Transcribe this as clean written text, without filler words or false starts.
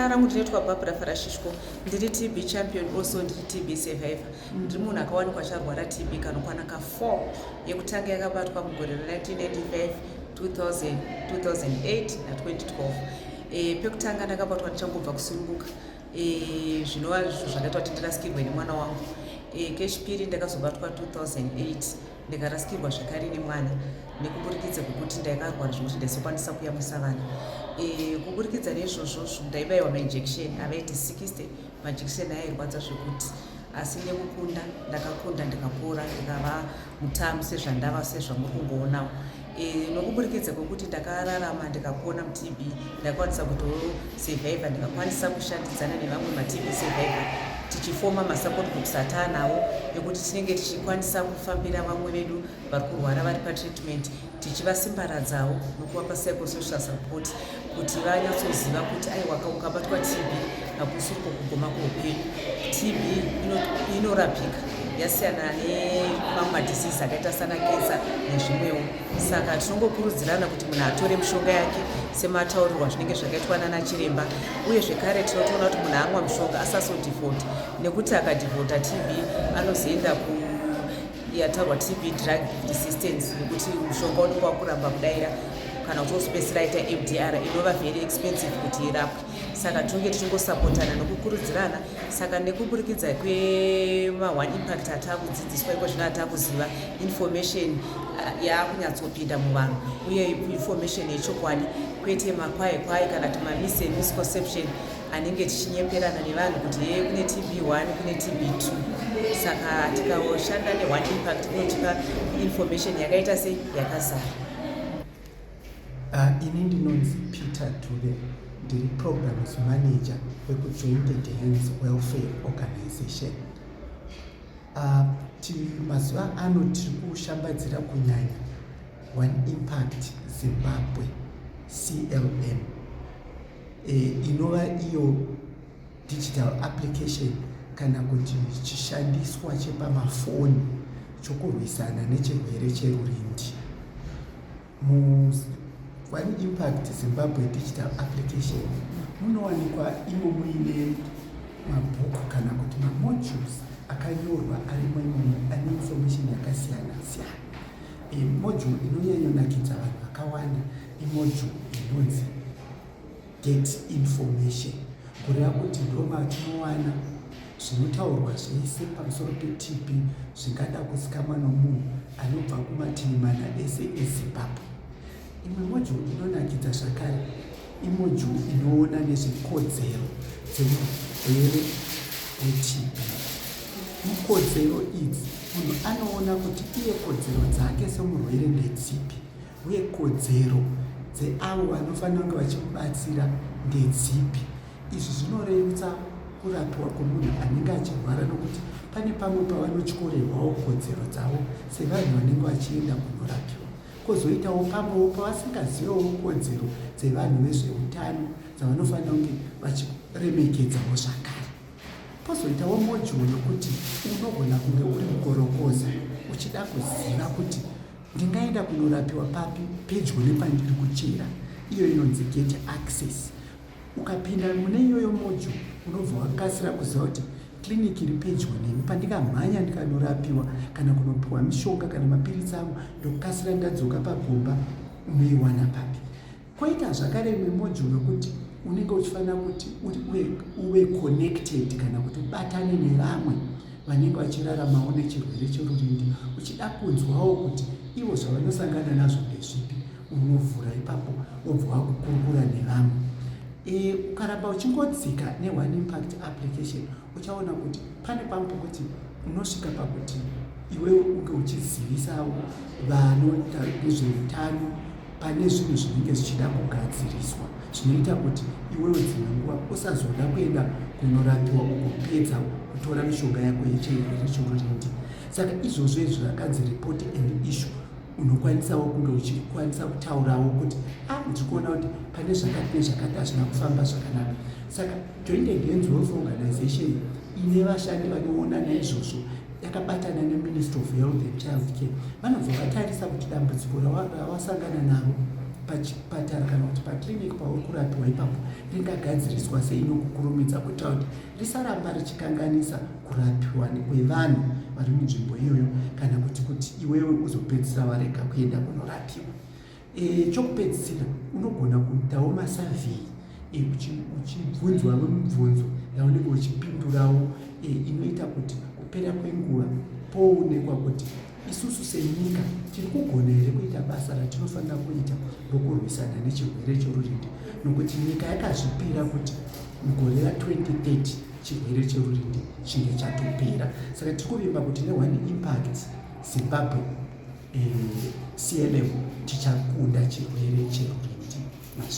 Zita rangu ndinoitwa Barbara Farashishko. Ndiri TB champion, also ndiri TB survivor. Ndiri munhu akawanikwa acharwara TB kanokwana ka4. Yekutanga yakabatwa mugore ra1995, 2000, 2008 na2012. Pekutanga ndakabatwa ndichangobva kusununguka, zvinova zvo zvakaita kuti ndirasikirwe nemwana wangu. Kechipiri ndakazobatwa 2008, ndikarasikirwa zvakare nemwana nekuburikidza kwekuti ndakarwara zvokuti ndaisokwanisa kuyamwisa vana. Kuburikidza neizvozvo ndaibayiwa mainjection avaiti 60. Majekiseni airwadza zvekuti, asi nekukunda ndakakunda, ndikapora, ndikava mutamu sezvandava, sezvamuri kungoonawo. Nokuburikidza kwekuti ndakararama, ndikapona muTB, ndakwanisa kutosurvivha, ndikakwanisa kushandidzana nevamwe maTB survivor, tichifoma masupport groups ataanawo ekuti tinenge tichikwanisa kufambira vamwe vedu vari kurwara vari patreatment, tichivasimbaradzawo nokuvapa psychosocial support kuti vanyatsoziva kuti aiwa, ukabatwa TB hakusiri kuguma kweupenyu. TB inorapika, yasiyana nemamwe madisease akaita sana kensa nezvimwewo. Saka tinongokurudzirana kuti munhu atore mishonga yake semataurirwa zvinenge zvakaitwa nana chiremba. Uye zvekare tinotoona kuti munhu amwa mushonga asazodefault, nekuti akadefaulta TB anozoenda ku yataurwa TB drug resistance, nekuti mushonga unenge wakuramba kudaira, kana kuti wozopedzisira aita MDR inova very expensive kuti irapwe. Saka tinenge tichingosapotana nokukurudzirana. Saka nekuburikidza kwema-One Impact atakudzidziswa iko zvino, atakuziva information yaakunyatsopinda muvanhu, uye information yechokwadi, kwete makwai kwai kana kuti mamis and misconception anenge tichinyeperana nevanhu kuti ye kune TB 1, kune TB 2. Saka tikaoshanda neOne Impact inotipa information yakaita sei, yakazara. Ini ndinonzi Peter Dube, ndiri programs manager wekuJoined Hands Welfare Organization. Mazuva ano tiri kushambadzira kunyanya One Impact Zimbabwe CLM, inova iyo digital application kana kuti chishandiswa chepamafoni chokurwisana nechirwere cherurindi. Mu One Impact Zimbabwe digital application munowanikwa imo muine mabhuku kana kuti mamodules akanyorwa arimo imomo ane information yakasiyana siyana. Module inonyanyonakidza vanhu vakawanda imodule inonzi Get Information, kureva kuti ndo matinowana zvinotaurwa zvese pamusoro peTB zvingada kuzikamwa nomunhu anobva kumativi mana ese eZimbabwe. Imwe module inonakidza zvakare imodule inoona nezvekodzero dzemurwere weTB. Mukodzero idzi munhu anoona kuti iye kodzero dzake semurwere ndedzipi, uye kodzero dzeavo vanofanira kunge vachimubatsira ndedzipi. Izvi zvinorerutsa kurapiwa kwemunhu anenge achirwara, nokuti pane pamwe pavanotyorerwawo kodzero dzavo sevanhu vanenge vachienda kunorapiwa, kwozoitawo pamwewo pavasingazivewo kodzero dzevanhu vezveutano dzavanofanira kunge vachiremekedzawo zvakare. Pozoitawo module yokuti unogona kunge uri mukorokoza uchida kuziva kuti ndingaenda kunorapiwa papi pedyo nepandiri kuchera, iyo inonzi Get Access. Ukapinda mune iyoyo module unobva wakasira kuziva kuti kliniki iri pedyo neni pandingamhanya ndikanorapiwa kana kunopiwa mishonga kana mapiritsi angu, ndokasira ndadzoka pagomba, unoiwana papi. Kwoita zvakare imwe module yokuti unenge uchifanira kuti uve connected kana kuti ubatane nevamwe vanenge vachiraramawo nechirwere cherurindi, uchida kunzwawo kuti ivo zvavanosangana nazvo ndezvipi. Unovhura ipapo wobva wakukurukura nevamwe. Ukaramba uchingodzika neOne Impact application uchaona kuti pane pamwe pokuti unosvika pakuti iwewe unge uchizivisawo vanoita nezveutano pane zvinhu zvinenge zvichida kugadziriswa, zvinoita kuti iwewe dzimwe nguva usazoda kuenda kunorapiwa ugopedza kutora mishonga yako yechirwere chorurindi. Saka izvozvo izvo zvakanzi Report and Issue, unokwanisawo kunge uchikwanisa kutaurawo kuti a ah, ndiri kuona kuti pane zvakati nezvakati hazvina kufamba zvakanaka. Saka Joined Hands Welfare Organization ine vashandi vanoona naizvozvo, yakabatana neMinistry of Health and Child Care, vanobva vatarisa kuti dambudziko rawasangana naro. pachipatara kana kuti paclinic pauri kurapiwa ipapo ringagadziriswa sei nokukurumidza kuitira kuti risaramba richikanganisa kurapiwa kwevanhu vari munzvimbo iyoyo kana kuti kuti iwewe uzopedzisira warega kuenda kunorapiwa. E, chokupedzisira unogona kuitawo masurvey e, uchibvunzwa mibvunzo yaunenge uchipindurawo e, inoita kuti kupera kwenguva poonekwa kuti isusu senyika tiri kugona here kuita basa ratinofanira kuita rokurwisana nechirwere chorurindi, nokuti nyika yakazvipira kuti mugore ra2030 chirwere cherurindi chinge chatopera. Saka tiri kuvimba kuti neOne Impact Zimbabwe, eh, CLM, tichakunda chirwere cherurindi.